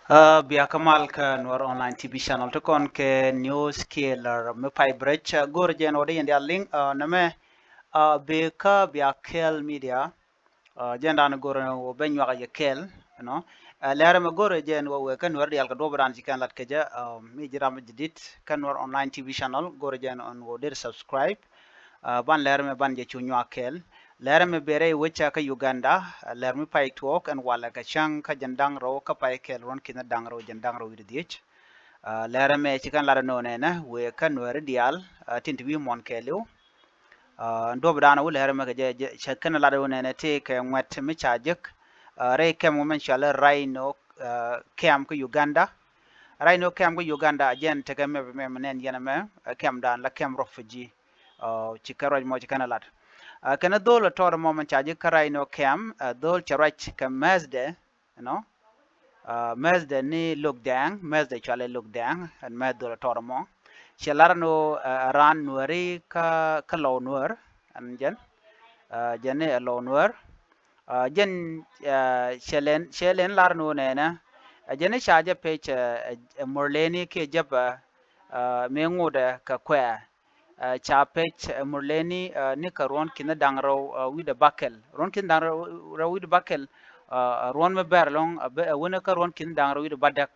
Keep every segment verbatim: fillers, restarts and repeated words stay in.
Uh, bia kä mal kä Nuer Online T V channel ti kɔn kɛ news kiɛ lär mi pay brec. Uh, go̱o̱rä jɛ ɛn ɣöö dee yɛn diaal liŋ, uh, nɛmɛ, uh, bɛ kä bia kɛɛl media. Uh, jɛn dan go̱o̱rä ɛn ɣöö bɛ nyuak yɛ kɛɛl, you know. Uh, lɛr ɛmɛ go̱o̱rä jɛ ɛn ɣöö wëë kä Nuer diaal kɛ duɔ̱ɔ̱p dan ci kɛn lat kɛ jɛ, uh, mi ji̱ ram jɛ dit kä Nuer Online T V channel, go̱o̱rä jɛ ɛn ɣöö dee subscribe. Uh, ban lɛr ɛmɛ ban jɛ cu nyuak kɛɛl. Lɛr ɛmɛ bɛ rɛy wecä kä Uganda, uh, lɛr mi pay tuɔɔk ɛn walɛ kɛ cäŋ kä jɛn da̱ŋ rɛw kä pay kɛɛl ruɔ̱n ki̱n da̱ŋ rɛw jɛn da̱ŋ rɛw wi̱cdɛ dhieec. Uh, lɛr ɛmɛ ci kɛn lat ɛn ɣöö nɛnɛ wëë kä Nuɛri diaal, uh, tin ti wi̱i̱ muɔ̱ɔ̱n kɛɛliw. Uh, duɔ̱p dan wä lɛr ɛmɛ kɛ jɛ, jɛ cɛ kɛn lat ɛn ɣöö nɛnɛ tëë kɛ ŋuɛ̈t mi ca jek, uh, rɛy kɛm wä mɛn cɔalɛ Rhino, uh, kɛm kä Uganda. Rhino kɛm kä Uganda, jɛn tekɛ mɛp mɛm nɛn yɛn ɛmɛ, uh, kɛm dan la kɛm refugee. Uh, ci kɛ ruac mɔ ci kɛn ɛ lat. Uh, kɛn dhol ɛ tɔɔr mɔ mɛn ca ji̱ kä Rhino kɛm, uh, dhol cɛ ruac kɛ mɛthdɛ, you know. Uh, mɛthdɛ ni Lok Dɛŋ, mɛthdɛ cɔalɛ Lok Dɛŋ, ɛn mɛth dhol ɛ tɔɔr mɔ. Cɛ lar ni ɣöö, uh, raan Nuɛri kä, kä Lɔw Nuɛr, ɛn jɛn. Uh, jɛn ni ɛ Lɔw Nuɛr. Uh, jɛn, uh, cɛ lɛn, cɛ lɛn lar ni ɣöö nɛnɛ, uh, jɛn ni ca jɛ pec, uh, uh, Murleni kiɛ jɛ bä, uh, mi ŋotdɛ kɛ kuɛ. Uh, ca pec, uh, Murleni, uh, ni kɛ ruɔ̱n ki̱n da̱ŋ rɛw, uh, wi̱cdɛ bäkɛl. Ruɔ̱n ki̱n da̱ŋ rɛw, rɛw wi̱cdɛ bäkɛl, uh, uh, ruɔ̱n mi bɛr ɛlɔ̱ŋ, uh, bɛ, uh, wänä kä ruɔ̱n ki̱n da̱ŋ rɛw wi̱cdɛ bädäk.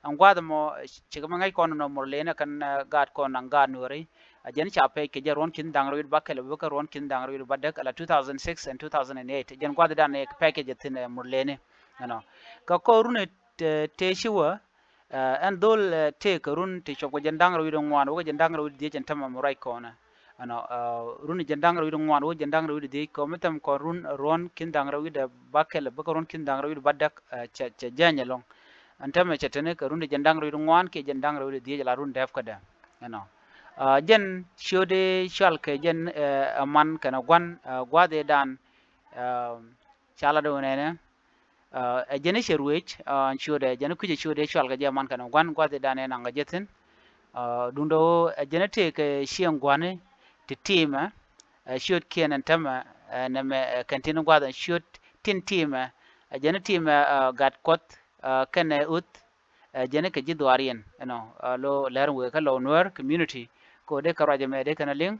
Ɛn gua̱a̱th ɛmɔ, uh, cikɛ mi ŋäc kɔn ɛn ɣöö Murleni kɛn, uh, gaat kɔn naŋ gaat Nuɛri. Uh, jɛn ca pec kɛ jɛ ruɔ̱n ki̱n da̱ŋ rɛw wi̱cdɛ bäkɛl, bɛ kä ruɔ̱n ki̱n da̱ŋ rɛw wi̱cdɛ bädäk, ala two thousand six and two thousand and eight. Jɛn gua̱a̱th dan ɛ pec kɛ jɛ thi̱n, uh, Murleni. You know. Kä kɔr run ɛ tëë, tëë ci wä, uh, ɛn dhol, uh, tëë kɛ run ti cuɔp kɛ jɛn da̱ŋ rɛw wi̱cdɛ ŋuan wä kɛ jɛn da̱ŋ rɛw wi̱cdɛ dhieec ɛn tämɛ mi ruac kɔnɛ. You know, uh, run jɛn da̱ŋ rɛw wi̱cdɛ ŋuan wä jɛn da̱ŋ rɛw wi̱cdɛ dhieec kɔn mi tämɛ kɔn run ruɔ̱n ki̱n da̱ŋ rɛw wi̱cdɛ bäkɛl bä kä ruɔ̱n ki̱n da̱ŋ rɛw wi̱cdɛ bädäk, uh, cɛ, cɛ jɛny ɛlɔ̱ŋ. Ɛn tämɛ cɛ teni kɛ run jɛn da̱ŋ rɛw wi̱cdɛ ŋuan kiɛ jɛn da̱ŋ rɛw wi̱cdɛ dhieec la run dɛp kädɛ. You know. Uh, jɛn ciötdɛ cɔal kɛ jɛn, uh, ɛ man kɛnɛ gua̱n, uh, gua̱a̱th ëë dan, uh, ca lat ɣöö nɛnɛ, uh, ɛ jɛn i̱ cɛ ruëëc, uh, ciötdɛ, ɛ jɛn i̱ kui̱cɛ ciötdɛ cɔal kɛ jɛ man kɛnɛ gua̱n gua̱th ëë dan ëë naŋ kɛ jɛ thi̱n. Uh, duundɛ ɣöö ɛ jɛn i̱ tëëkɛ cieŋ gua̱ni ti ti̱i̱mɛ, uh, ciötkiɛn ɛn tämɛ, uh, nɛmɛ, uh, kɛn tin gua̱th ɛn ciöt tin ti̱i̱mɛ, ɛ jɛn i̱ ti̱i̱mɛ, uh, Gat Kuɔth, uh, kɛnɛ Uth, uh, jɛn i̱ kɛ ji̱ dhuaariɛn, you know, uh, lo lɛr wëë kä Lɔw Nuɛr community, kɛ ɣöö dee kɛ ruac ɛmɛ dee kɛn ɛ liŋ.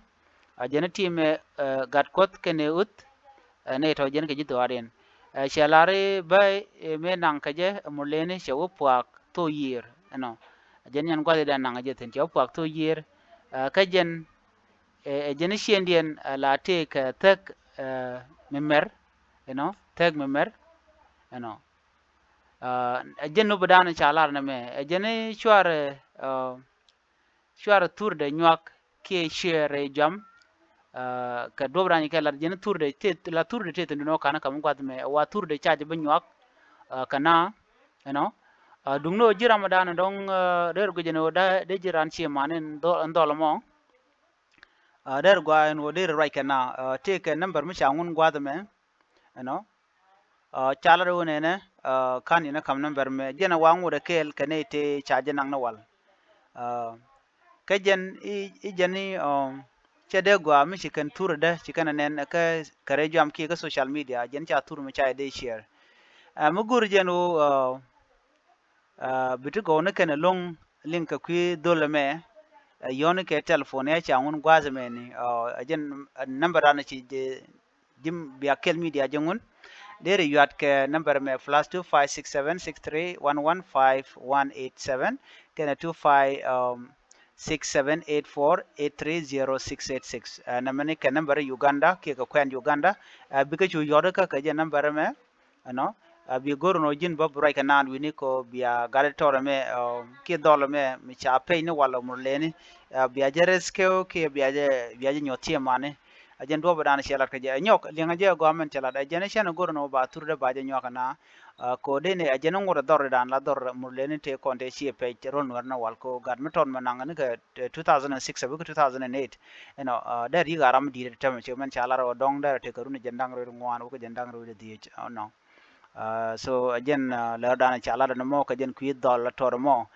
Uh, jɛn i̱ ti̱i̱mɛ, uh, Gat Kuɔth kɛnɛ Uth, uh, nɛy tɔ̱ jɛn kɛ ji̱ dhuaariɛn. Uh, cɛ lar i̱ bä, uh, mëë naŋ kɛ jɛ, uh, Murleni cɛ wä puaak thok yiëër, you know. Jɛn nyɛn gua̱th i̱ dan naŋ kɛ jɛ thi̱n cɛ wä puaak thok yiëër. Uh, kä jɛn, uh, ɛ jɛn i̱ ciëŋdiɛn, uh, la tëëkɛ thäk, uh, mi mɛr, you know, thäk mi mɛr, you know. Uh, ɛ jɛn nupä dan ca lar nɛmɛ, ɛ jɛn i̱ cuarɛ, uh, cuarɛ thurdɛ nyuak kiɛ ciɛɛr rɛy juam. Uh, kɛ duɔ̱p rany kɛ lat jɛn thurdɛ tëë, la thurdɛ tëë thi̱n duundɛ ɣöö ka̱n ɛ ka̱m gua̱th mɛ, wa thurdɛ ca jɛ bi nyuak, uh, kɛ na, you know. Uh, duundɛ ɣöö ji̱ ram ɛ dan dɔ̱ŋ, uh, derɛ guic ɛn ɣöö dee ji̱ ran cie man in dhɔl, in dhɔl ɛmɔ. Uh, derɛ gua̱a̱ ɛn ɣöö derɛ ruac kɛ na, uh, tëëkɛ number mi ca ŋun gua̱th mɛ, you know. Uh, ca lat ɣöö nɛnɛ, uh, ka̱n yɛn ɛ ka̱m number mɛ, jɛn ɛ wa ŋotdɛ kɛɛl kɛ nɛy tëë ca jɛ naŋ ni wal. Uh, kä jɛn i̱, i̱ jɛn i̱, um, cɛ dee gɔaa mi ci kɛn thurdɛ, ci kɛn ɛ nɛn ɛ kä, kä rɛy juam kiɛ kä social media, jɛn ca thur mi ca jɛ dee share. Uh, mi go̱o̱ri jɛn ɣöö, uh, uh, bi ti gɔw ni kɛn ɛ lo̱ŋ liŋ kɛ kui̱ dhol ɛmɛ, uh, yɔ̱ɔ̱ni kɛ telephone ɛ ca ŋun gua̱a̱th ɛmɛni, uh, ɛ jɛn, uh, number dan ci jɛ ji̱ bia kɛl media ji̱ ŋun. Deri yuat kɛ number mɛ plus two five six seven six three one one five one eight seven kɛnɛ two five, um, six seven eight four eight three zero six eight six. Uh, nɛmɛ ni kɛ number Uganda kiɛ kɛ kuɛn Uganda. Uh, bikɛ cu yɔt kä kɛ jɛ number mɛ, you know. Uh, bi go̱r nɔ ji̱n bä bi ruac kɛ naan wi̱ni kɔ bia gat tɔrɛ mɛ, uh, kiɛ dhɔl mɛ mi ca pec ni wal Murleni. Uh, bia jɛ rescue kiɛ bia jɛ, bia jɛ nyuɔth ciɛ mani. A jɛn duɔ̱ɔ̱p dan cɛ lat kɛ jɛ. Ɛ nyɔk, liɛŋɛ jɛ gɔaa mɛn cɛ lat. A jɛn cɛn go̱r nɔ ba thurdɛ ba jɛ nyuak na. A, kɛ ɣöö dee ni, a jɛn ŋot a dhɔr dan la dhɔr Murleni tëë kɔn tëë ciɛ pɛc rol Nuɛr ni wal kɛ ɣöö gat mi tɔt mɛ naŋ ni kɛ, eh, two thousand and six a bikɛ two thousand and eight. You know, a, dee ri̱k a ram di̱i̱t tɛmɛ cɛ mɛn ca lat ɣöö dɔ̱ŋ dee rɔ tëë kɛ run jɛn da̱ŋ rɛw ŋuan wä kɛ jɛn da̱ŋ rɛw dhieec, you know. Uh, so, uh, jɛn, uh, lɛr dan ca lat ni mɔ kɛ jɛn kui̱ dhɔl la tɔr mɔ.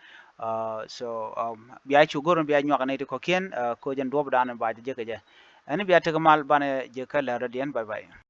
Uh, so, um, bia cu go̱r bia nyuak ni ti kɔkiɛn, uh, ko jɛn duɔp dan ba jɛ jɛ kɛ jɛ. Ɛn bia tek mal banɛ jɛ kɛ lɛr diɛn, bye bye.